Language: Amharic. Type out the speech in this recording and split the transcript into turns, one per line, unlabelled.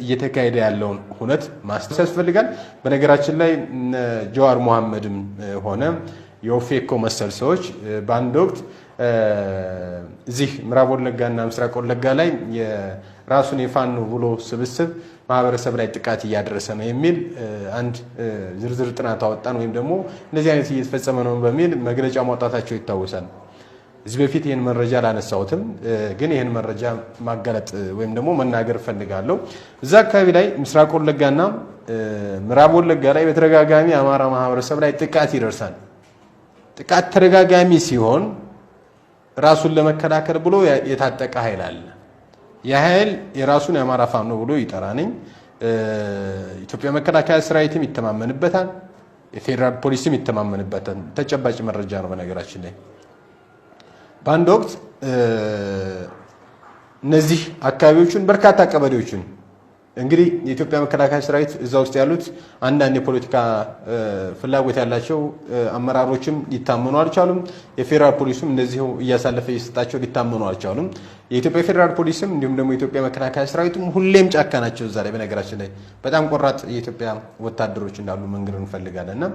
እየተካሄደ ያለውን ሁነት ማስታወስ ያስፈልጋል። በነገራችን ላይ ጀዋር መሐመድም ሆነ የኦፌኮ መሰል ሰዎች በአንድ ወቅት እዚህ ምዕራብ ወለጋና ምስራቅ ወለጋ ላይ ራሱን የፋኖ ብሎ ስብስብ ማህበረሰብ ላይ ጥቃት እያደረሰ ነው የሚል አንድ ዝርዝር ጥናት አወጣን ወይም ደግሞ እንደዚህ አይነት እየተፈጸመ ነው በሚል መግለጫ ማውጣታቸው ይታወሳል። እዚህ በፊት ይህን መረጃ አላነሳሁትም፣ ግን ይህን መረጃ ማጋለጥ ወይም ደግሞ መናገር እፈልጋለሁ። እዛ አካባቢ ላይ ምስራቅ ወለጋና ምዕራብ ወለጋ ላይ በተደጋጋሚ አማራ ማህበረሰብ ላይ ጥቃት ይደርሳል። ጥቃት ተደጋጋሚ ሲሆን ራሱን ለመከላከል ብሎ የታጠቀ ኃይል አለ። ይህ ኃይል የራሱን የአማራ ፋኖ ብሎ ይጠራንኝ። ኢትዮጵያ መከላከያ ሰራዊትም ይተማመንበታል፣ የፌዴራል ፖሊስም ይተማመንበታል። ተጨባጭ መረጃ ነው። በነገራችን ላይ በአንድ ወቅት እነዚህ አካባቢዎችን በርካታ ቀበሌዎችን እንግዲህ የኢትዮጵያ መከላከያ ሰራዊት እዛ ውስጥ ያሉት አንዳንድ የፖለቲካ ፍላጎት ያላቸው አመራሮችም ሊታመኑ አልቻሉም። የፌዴራል ፖሊሱም እንደዚሁ እያሳለፈ እየሰጣቸው ሊታመኑ አልቻሉም። የኢትዮጵያ ፌዴራል ፖሊስም እንዲሁም ደግሞ የኢትዮጵያ መከላከያ ሰራዊትም ሁሌም ጫካ ናቸው እዛ ላይ። በነገራችን ላይ በጣም ቆራጥ የኢትዮጵያ ወታደሮች እንዳሉ መንገር እንፈልጋለን እና